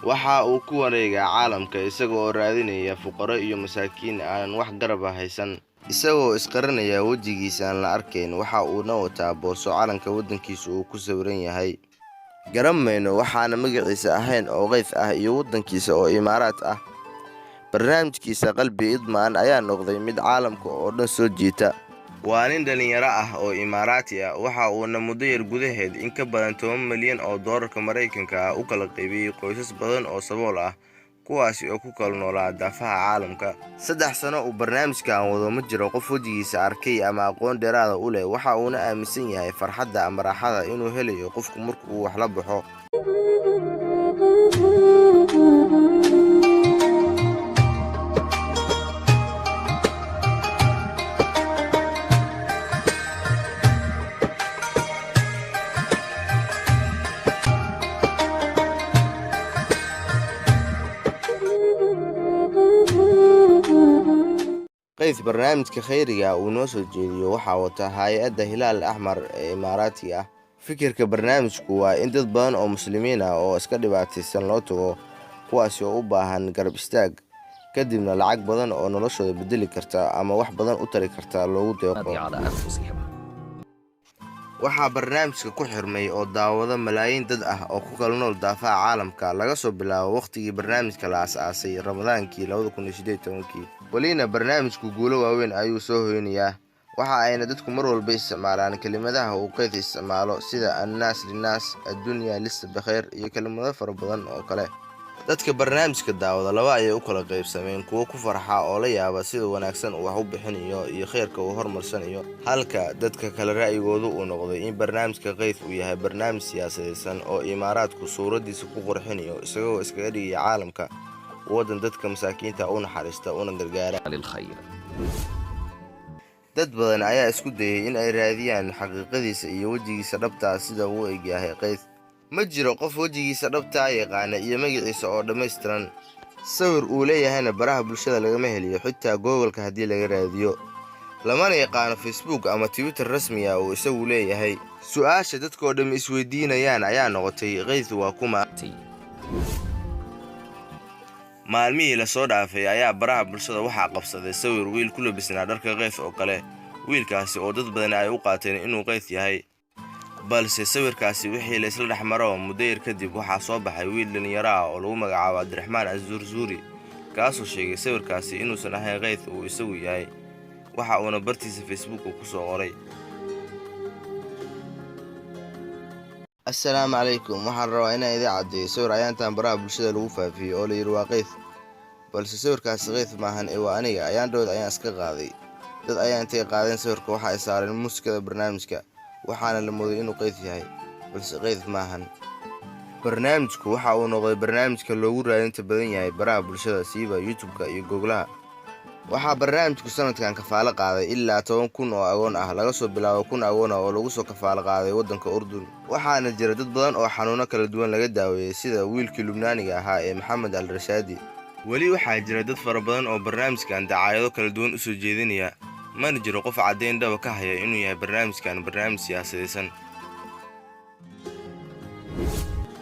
Waxa uu ku wareegaa caalamka isaga oo raadinaya fuqaro iyo masaakiin aanan wax garab ah haysan. Isagoo isqarinaya wejigiisa aan la arkayn, waxa uuna wataa boorso calanka waddankiisa uu ku sawiran yahay. Garan mayno waxaana magaciisa ahayn oo Kayth ah iyo waddankiisa oo Imaaraat ah. Barnaamijkiisa Qalbi Idmaan ayaa noqday mid caalamka oo dhan soo jiita. Waa nin dhalinyaro ah oo Imaaraati ah, waxa uuna muddo yar gudaheed in ka badan 10 milyan oo doolarka Maraykanka ah u kala qaybiyey qoysas badan oo sabool ah, kuwaasi oo ku kala noolaa daafaha caalamka. 3 sano uu barnaamijkan wado, ma jiro qof wejigiisa arkay ama aqoon dheeraada u leh. Waxa uuna aaminsan yahay farxadda ama raaxada inuu helayo qofku marka uu wax la baxo. Kayth barnaamijka khayriga uu noo soo jeediyo waxaa wata hay'adda Hilaal Axmar ee Imaaraatiga ah. Fikirka barnaamijku waa in dad badan oo Muslimiin ah oo iska dhibaataysan loo tago, kuwaasi oo u baahan garab istaag, kadibna lacag badan oo noloshooda bedeli karta ama wax badan u tari karta loogu deeqo. على أنفسهم. Waxaa barnaamijka ku xirmay oo daawada malaayiin dad ah oo ku kala nool daafaha caalamka laga soo bilaabo wakhtigii barnaamijka la aasaasay Ramadaankii 2018-kii. Welina barnaamijku guulo waaweyn ayuu soo hoynayaa. Waxa ayna dadku mar walba isticmaalaan kelimadaha uu Kayth isticmaalo, sida "annaas linnaas", "addunya lissa bikhayr" iyo kelimado fara badan oo kale. Dadka barnaamijka daawada laba ayay u kala qaybsameen: kuwo ku farxa oo la yaaba sida wanaagsan uu wax u bixinayo iyo khayrka uu horumarsanayo, halka dadka kale ra'yigoodu uu noqday in barnaamijka Kayth uu yahay barnaamij siyaasadaysan oo Imaaraadku suuraddiisa ku qurxinayo, isagoo iskaga dhigaya caalamka waddan dadka masaakiinta u naxariista una gargaara. للخير. Dad badan ayaa isku dayay in ay raadiyaan xaqiiqadiisa iyo wejigiisa dhabta ah sida uu u egyahay Kayth. Ma jiro qof wejigiisa dhabtaa yaqaana iyo magaciisa oo dhammaystiran. Sawir uu leeyahayna baraha bulshada lagama heliyo, xitaa Google-ka haddii laga raadiyo. Lamana yaqaano Facebook ama Twitter rasmi ah uu isagu leeyahay. Su'aasha dadkoo dhammi isweydiinayaan ayaa noqotay: Kayth waa kuma? Maalmihii lasoo dhaafay ayaa baraha bulshada waxaa qabsaday sawir wiil ku labisnaa dharka Kayth oo kale, wiilkaasi oo dad badan ay u qaateen inuu Kayth yahay. Balse sawirkaasi wixii la isla dhex maro muddo yar kadib, waxaa soo baxay wiil dhalinyaro ah oo lagu magacaabo Cabdiraxmaan Azuurzuuri, kaasoo sheegay sawirkaasi inuusan ahayn Kayth uu isagu yahay. Waxa uuna bartiisa Facebooka ku soo qoray: "Assalaamu calaykum, waxaan rabaa inaan idin caddeeyo sawir ayaantan baraha bulshada lagu faafiyey oo la yidhi waa Kayth, balse sawirkaasi Kayth maahan ee waa aniga. Ayaan dhowd ayaan iska qaaday. Dad ayaa intay qaadeen sawirka waxa ay saareen muusikada barnaamijka, waxaana la mooday inuu Kayth yahay, balse Kayth maahan." Barnaamijku waxa uu noqday barnaamijka loogu raadinta badan yahay baraha bulshada, siiba YouTube-ka iyo Google-aha. Waxaa barnaamijku sanadkan kafaalo qaaday ilaa 10,000 oo agoon ah, laga soo bilaabo 1,000 agoon ah oo lagu soo kafaalo qaaday waddanka Urdun. Waxaana jira dad badan oo xanuuno kala duwan laga daaweeyey, sida wiilkii Lubnaaniga ahaa ee Maxamed Al Rashaadi. Weli waxaa jira dad fara badan oo barnaamijkan dacaayado kala duwan u soo jeedinaya, mana jiro qof caddayn dhaba ka haya inuu yahay barnaamijkan barnaamij siyaasadaysan.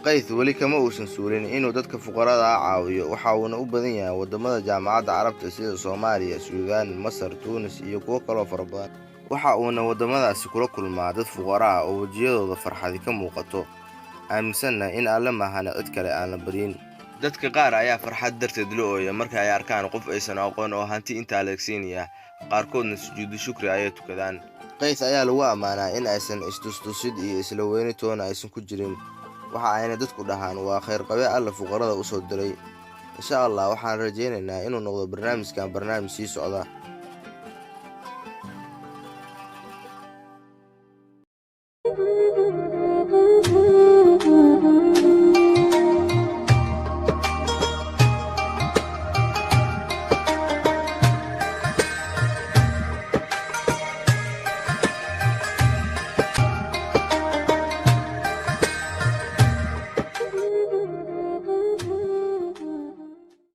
Kayth weli kama uusan suulin inuu dadka fuqarada ah caawiyo. Waxa uuna u badan yahay waddamada Jaamacadda Carabta sida Soomaaliya, Suudaan, Masar, Tuunis iyo kuwo kaloo fara badan. Waxa uuna waddamadaasi kula kulmaa dad fuqaro ah oo wejiyadooda farxadi ka muuqato, aaminsanna in Alle maahane cid kale aan la baryin. Dadka qaar ayaa farxad darteed la ooya marka ay arkaan qof aysan aqoon oo hanti intaa leegsiinaya, qaarkoodna sujuudu shukri ayay tukadaan. Kayth ayaa lagu ammaanaa in aysan istustusid iyo isla weyni toona aysan ku jirin. Waxa ayna dadku dhahaan waa khayrqabe Alla fuqarada u soo diray. Insha Allah waxaan rajaynaynaa inuu noqdo barnaamijkan barnaamij sii socda.